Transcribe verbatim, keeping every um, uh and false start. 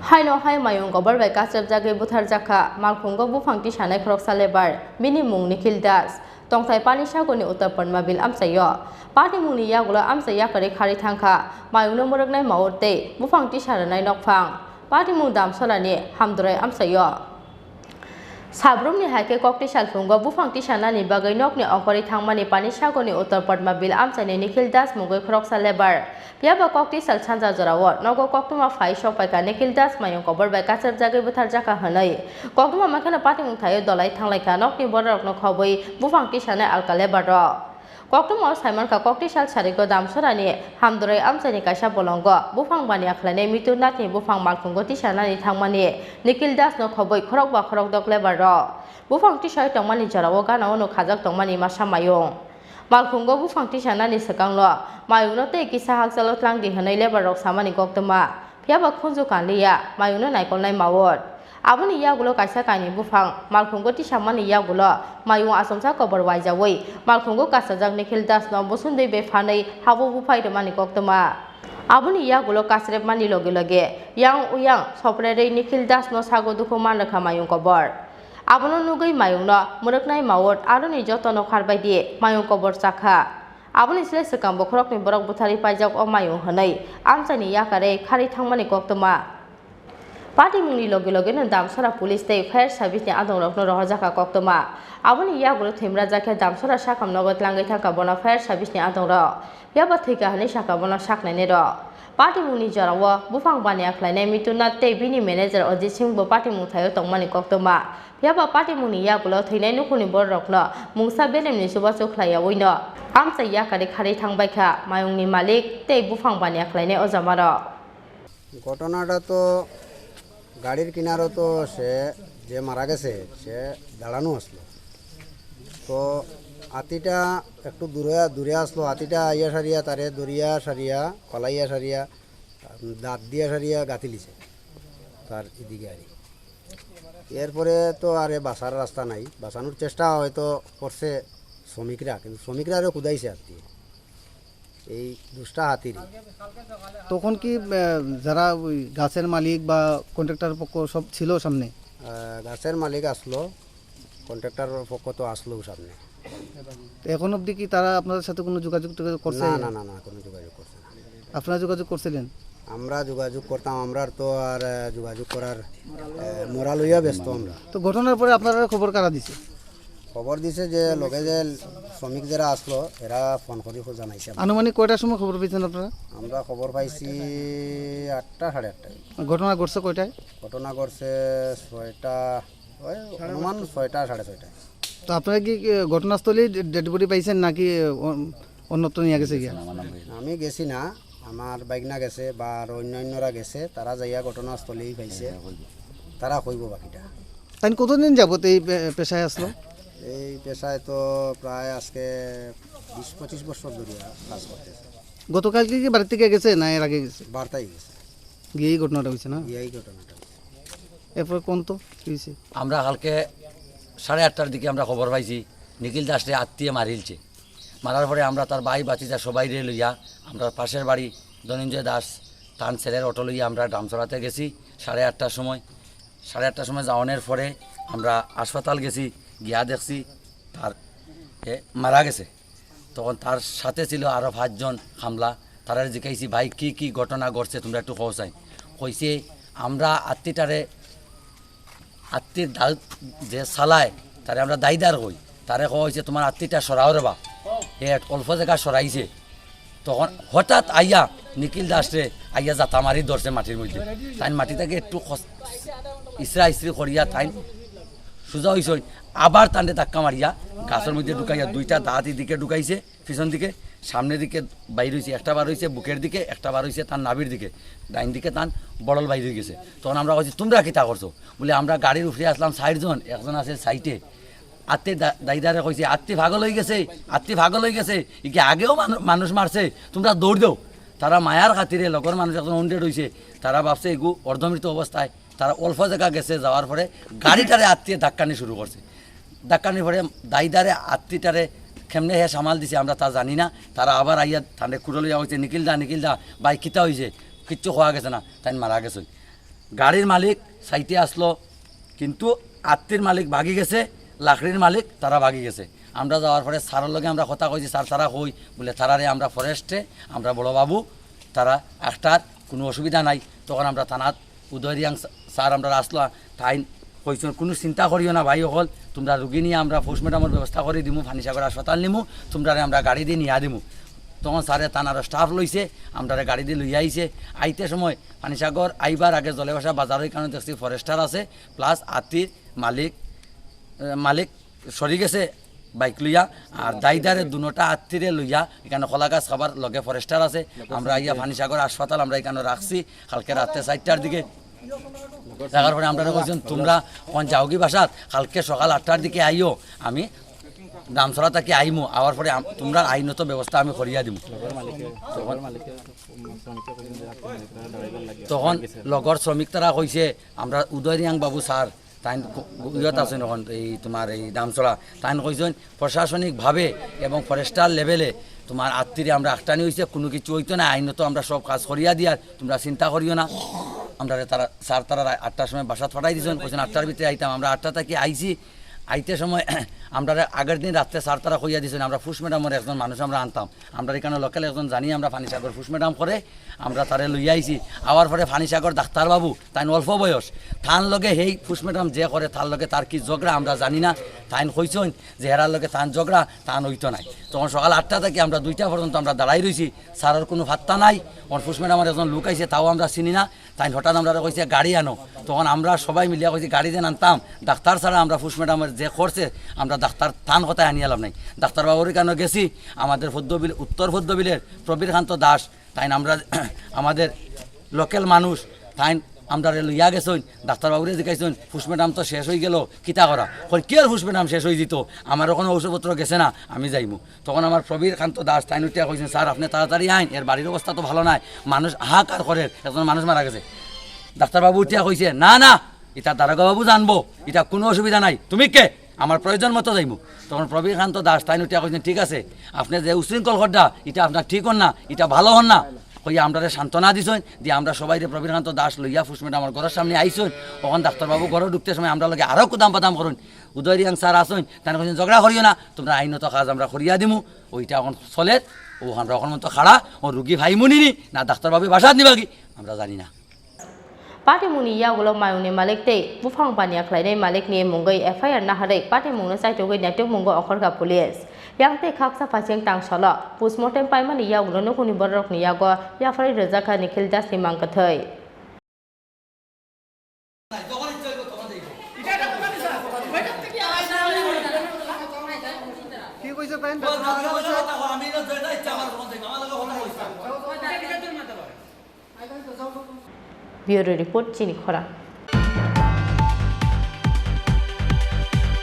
Haino hai mayung kobor bai kachepjagwi butharjakha Malkhungo buphang tisanai khoroksa lebar, bini mung Nikhil Das, tongthai Panisagorni Uttar Padmabil amchaio. Patimungni yagulo amchai yakarwi kharwi thangkha mayungno mwrwknai maur tei buphang tisa rwnai nokphang. Patimung Damsorani Hamdurai amchaio. Sabrumni hai khe kok tisa Lkhungo buphang tisanani bagwi nokni ongkhorwi thangmani Panisagorni Uttar Padmabil amchaini Nikhil Das mungwi khoroksa lebar. Phiya ba kok tisal sanja jorao nogo koktwma phai sok paikha Nikhil Das mayung kobor bai kachepjagwi butharjakha hwnwi. Koktwma makheno patimung thaio dolai thanglaikha nokni bororokno khobwi buphang tisanai alka lebar rok. Koktwma o saimankha kok tisal sarigo Damsorani Hamdurai amchaini kaisa bolongo buphang baniya khlainai Mitur Nathni buphang Malkhungo tisanani thangmani Nikhil Das no khobwi khorok ba khorok dok lebar rok. Buphang tisai tongmani jorao gana-o no khajak tongmani masa mayung. Malkhungo buphang tisanani swkangno mayungno tei kisa hakchalo tlangdi hwnwi lebar rok samani koktwma. Phiya ba khunju kanliya, mayungno naikolnai maut. Aboni yagulo kaisa kainwi buphang Malkhungo tisamani yagulo mayung achomsa kobor waijawi Malkhungo kasajak Nikhil Das no bosongtwi bai phanwi habo buphai rwmani koktwma. Aboni yagulo kasrepmani loge loge yang uyang soprerwi Nikhil Das no sago dukhu manrwkha mayung kobor. Abono nugwi mayungno mwrwknai maut aroni jotono kharbaidi mayung kobor chakha. Aboni slai swkang bokhorokni borok butharwi paijak o mayung hwnwi amchaini yakarwi kharwi thangmani koktwma. Patimungni loge logeno Damsora police tei fire service ni adongrokno rohorjakha koktwma. Aboni yagulo thwimrajak khe Damsora sakham nogo tlangwi thangkha bono fire service ni adongrok. Phiya ba thwikha hwnwi sakha bono saknainai rok. Patimungni jorao buphang baniya khlainai Mituna tei bini manager Ajit Singh bo patimung thaio tongmani koktwma. Phiya ba patimungni yagulo thwinai nukhungni bororokno mungsa belemni chubachu khlaiyaui no amchai yakarwi kharwi thangbaikha mayungni malik tei buphang baniya khlainai o jamarok. ঘটনাটা তো গাড়ির কিনারো তো সে যে মারা গেছে, সে দাঁড়ানো আসলো। তো হাতিটা একটু দূরে, দূরে আসলো, হাতিটা আইয়া সারিয়া, তারে দরিয়া সারিয়া, পালাইয়া সারিয়া, দাঁত দিয়া সারিয়া গাঁথিলিছে তার এদিকে আর কি। এরপরে তো আর এ বাঁচার রাস্তা নাই, বাঁচানোর চেষ্টা হয়তো করছে শ্রমিকরা, কিন্তু শ্রমিকরা আরও কুদাইছে আর কি। এই দুষ্টা হাতিরই। তখন কি, আহ, যারা ওই গাছের মালিক বা কন্ট্রাক্টর পক্ষ সব ছিল সামনে? আহ, গাছের মালিক আসলো, কন্ট্রাক্টর পক্ষ তো আসলো সামনে। তো এখন অবধি কি তারা আপনাদের সাথে কোনো যোগাযোগ টোগাযোগ করছে? না, না, না, না, কোনো যোগাযোগ করছে না। আপনারা যোগাযোগ করছিলেন? আমরা যোগাযোগ করতাম, আমরা তো আর, আহ, যোগাযোগ করার, আহ, মোরাল হইয়া ব্যস্ত আমরা। তো ঘটনার পরে আপনারা খবর কারা দিছে? খবর দিছে যে লগে যে শ্রমিক যারা আসলো, এরা ফোন করে খোঁজ জানাইছে আমরা। আনুমানিক কয়টার সময় খবর পেয়েছেন আপনারা? আমরা খবর পাইছি আটটা, সাড়ে আটটায়। ঘটনা ঘটছে কয়টায়? ঘটনা ঘটছে ছয়টা, ওই অনুমান ছয়টা, সাড়ে ছয়টায়। তো আপনারা কি, কি ঘটনাস্থলেই ডে-, ডেড বডি পাইছেন নাকি অন-, অন্যত্র নিয়ে গেছে গিয়া? আমি গেছি না, আমার বাইগনা গেছে বা আর অন্যান্যরা গেছে, তারা যাইয়া ঘটনাস্থলেই পাইছে, তারা কইব বাকিটা। তাই কতদিন যাবত এই পে-, পেশায় আসলো? এই পেশায় তো প্রায় আজকে বিশ পঁচিশ বছর ধরে কাজ করতেছে। গতকালকে কি বাড়ি থেকে গেছে না এর আগে গেছে? বার্তায় গেছে। গিয়েই ঘটনাটা হয়েছে না? গিয়েই ঘটনাটা হয়েছে। এরপর কোন তো কি হয়েছে? আমরা কালকে সাড়ে আটটার দিকে আমরা খবর পাইছি নিখিল দাসরে আত্তিয়ে মারিলছে। মারার পরে আমরা তার ভাই ভাতিজা সবাইরে লইয়া আমরা পাশের বাড়ি ধনঞ্জয় দাস তান ছেলের অটো লইয়া আমরা ডামছড়াতে গেছি সাড়ে আটটার সময়। সাড়ে আটটার সময় যাওয়ানোর পরে আমরা হাসপাতাল গেছি, গিয়া দেখছি তার এ মারা গেছে। তখন তার সাথে ছিল আরো পাঁচজন হামলা। তারা জিজ্ঞাসি, "ভাই, কি কি ঘটনা ঘটছে, তোমরা একটু কও চাই।" কইছে, "আমরা আত্তিটারে, আত্তির দাউ যে চালায়, তারে আমরা দাইদার কই। তারে কওয়া হয়েছে, 'তোমার আত্তিটা সরাও রে বা।' হে এক অল্প জায়গা সরাইছে।" তখন হঠাৎ আইয়া নিখিল দাসরে আইয়া জাতা মারি ধরছে মাটির মধ্যে। তাই মাটি থেকে একটু খস-, ইসরা ইসরি করিয়া তাই সোজা হইছে, আবার তানরে ধাক্কা মারিয়া গাছের মধ্যে ঢুকাইয়া দুইটা দাঁত এদিকে ঢুকাইছে, পিছন দিকে, সামনের দিকে বাইর হইছে, একটা বার হইছে বুকের দিকে, একটা বার হইছে তার নাভির দিকে, ডাইন দিকে তার বড়ল বাইর হয়ে গেছে। তখন আমরা কইছি, "তোমরা কিতা করছো?" বলে, "আমরা গাড়ির উপরে আসলাম চারজন, একজন আছে সাইডে।" আত্তি দা-, দাইদারে কইছে, "আত্তি পাগল হয়ে গেছে, আত্তি পাগল হয়ে গেছে, ই কি আগেও মানু-, মানুষ মারছে, তোমরা দৌড় দাও।" তারা মায়ার খাতিরে লগর মানুষ একজন উন্ডেড হইছে, তারা ভাবছে এগু অর্ধমৃত অবস্থায়, তারা অল্প জায়গা গেছে, যাওয়ার পরে গাড়িটারে আত্তিয়ে ধাক্কানি শুরু করছে। ধাক্কানির পরে দাইদারে আত্তিটারে কেমনে হে সামাল দিছে আমরা তা জানি না। তারা আবার আইয়া তানরে কুড়ো লইয়া কইছে, "নিখিল দা, নিখিল দা, ভাই কিতা হইছে?" কিচ্ছু খোয়া গেছে না, তাই মারা গেছে। গাড়ির মালিক সাইডে আসলো, কিন্তু আত্তির মালিক ভাগি গেছে, লাকড়ির মালিক তারা ভাগি গেছে। আমরা যাওয়ার পরে স্যারের লগে আমরা কথা কইছি, স্যার তারা কই বলে, তারারে আমরা ফরেস্টে, আমরা বড় বাবু, তারা একটার কোনো অসুবিধা নাই। তখন আমরা থানাত উদয় রিয়াং স্যার আমরা আসলো, তাই কইছেন, "কোনো চিন্তা করিও না ভাই অকল, তোমরা রুগী নিয়ে আমরা পোস্টমর্টমের ব্যবস্থা করে দিমু, ফানিসাগর হাসপাতাল নিমু, তোমরারে আমরা গাড়ি দিয়ে নিয়ে দিমু।" তখন স্যারে তানার স্টাফ লইছে, আমরারে গাড়ি দিয়ে লইয়া আইছে। আইতে সময় ফানিসাগর আইবার আগে জলেবাসা বাজারের কারণে দেখছি ফরেস্টার আছে, প্লাস আত্তির মালিক, আহ, মালিক সরি গেছে বাইক লইয়া, আর দাইদারে দুনোটা আত্তিরে লইয়া এখানে কলা গাছ খাবার লগে ফরেস্টার আছে। আমরা আইয়া ফানিসাগর হাসপাতাল আমরা এখানে রাখছি কালকে রাতে চারটার দিকে। রাখার পরে আমরা কইছেন, "তোমরা কোন যাওগি বাসাত, কালকে সকাল আটটার দিকে আইও, আমি দামছড়া থাকি আইমু, আওয়ার পরে আম-, তোমরা আইনত ব্যবস্থা আমি করিয়া দিমু।" তখন, তখন লগর শ্রমিক তারা কইছে, "আমরা উদয় রিয়াং বাবু স্যার, তাইন ক-, ইয়ত আছেন এখন এই তোমার এই দামছড়া।" তাইন কইছেন, "প্রশাসনিকভাবে এবং ফরেস্টার লেভেলে তোমার আত্তিরে আমরা আটকানি হইছে, কোনো কিছু হইতো না, আইনত আমরা সব কাজ করিয়া দিয়ার, তোমরা চিন্তা করিও না।" আমরা তারা, স্যার তারা রা-, আটটার সময় বাসাত ফাটাই দিয়েছেন, কইছেন, "আটটার ভিতরে আইতাম।" আমরা আটটা থাকি আইছি, আইতে সময় আমরা আগের দিন রাত্রে স্যার তারা কইয়া দিয়েছেন, আমরা ফুস ম্যাডামের একজন মানুষ আমরা আনতাম, আমরা এখানে লোকাল একজন জানি, আমরা ফানিসাগর ফুস ম্যাডাম করে আমরা তারে লইয়া আইছি। আওয়ার পরে ফানিসাগর ডাক্তারবাবু, তাইন অল্প বয়স, তার লগে হেই ফুস ম্যাডাম যে করে, তার লগে তার কি ঝগড়া আমরা জানি না। তাইন কইছেন যে হেরার লগে তান ঝগড়া, তান হইতো নাই। তখন সকাল আটটা থেকে আমরা দুইটা পর্যন্ত আমরা দাঁড়াই রইছি, স্যারের কোনো পাত্তা নাই। ওর ফুস ম্যাডামের একজন লোক আইছে, তাও আমরা চিনি না। তাই হঠাৎ আমরা কইছে, "গাড়ি আনো।" তখন আমরা সবাই মিলিয়া কইছি, "গাড়ি দেন আনতাম, ডাক্তার ছাড়া আমরা ফুস ম্যাডামের যে করছে, আমরা ডাক্তার তান কথায় আনিয়া লাভ নাই।" ডাক্তারবাবুর কাছে গেছি, আমাদের পদ্মবিল, উত্তর পদ্মবিলের প্রবীরকান্ত দাস, তাই আমরা আমাদের লোকাল মানুষ, তাই আমরা লইয়া গেছইন, ডাক্তারবাবুরে জিজ্ঞাসন, "ফুস ম্যাডাম তো শেষ হয়ে গেল, কিতা করা?" কই, "কি আর ফুস ম্যাডাম শেষ হয়ে দিত, আমার ওখানে ঔষধপত্র গেছে না, আমি যাইমু।" তখন আমার প্রবীরকান্ত দাস তাই উঠিয়া কইছেন, "স্যার, আপনি তাড়াতাড়ি আইন, এর বাড়ির অবস্থা তো ভালো নাই, মানুষ হাহাকার করে, একজন মানুষ মারা গেছে।" ডাক্তারবাবু উঠিয়া কইছে, "না, না, এটা দারোগাবাবু জানবো, এটা কোনো অসুবিধা নাই, তুমি কে? আমার প্রয়োজন মতো যাইমু।" তখন প্রবীরকান্ত দাস তাই উঠিয়া কইছেন, "ঠিক আছে, আপনি যে উশৃঙ্খল করডা, এটা আপনার ঠিক হন না, এটা ভালো হন না।" কইয়া আমরারে সান্ত্বনা দিছইন, দিয়ে আমরা সবাইরে প্রবীরকান্ত দাস লইয়া ফুস ম্যাডামের ঘরের সামনে আইছইন। তখন ডাক্তারবাবু ঘরে ঢুকতে সময় আমরা লগে আরও কুদাম বাদাম করইন। উদয় রিয়াং স্যার আসইন, তাই কইছেন, "ঝগড়া করিও না, তোমরা আইনত কাজ আমরা করিয়া দিমু।" ওইটা এখন চলের, ও আমরা এখন মতো খাড়া, ও রুগী ভাই মুনিনি না ডাক্তারবাবু বাসাত নিবাগি, আমরা জানি না। Patimungni yagulo mayungni malik tei buphang baniya khlainai malikni mungwi F I R naharwi patimungno chaitugwi naitugmungo okhorkha police. Yang tei khaksa phaising tangsalo postmortem paimani yagulo nukhungni bororokni yago yapharwi rwjakha Nikhil Dasni mangkwthwi. Bureau report, chini khorang.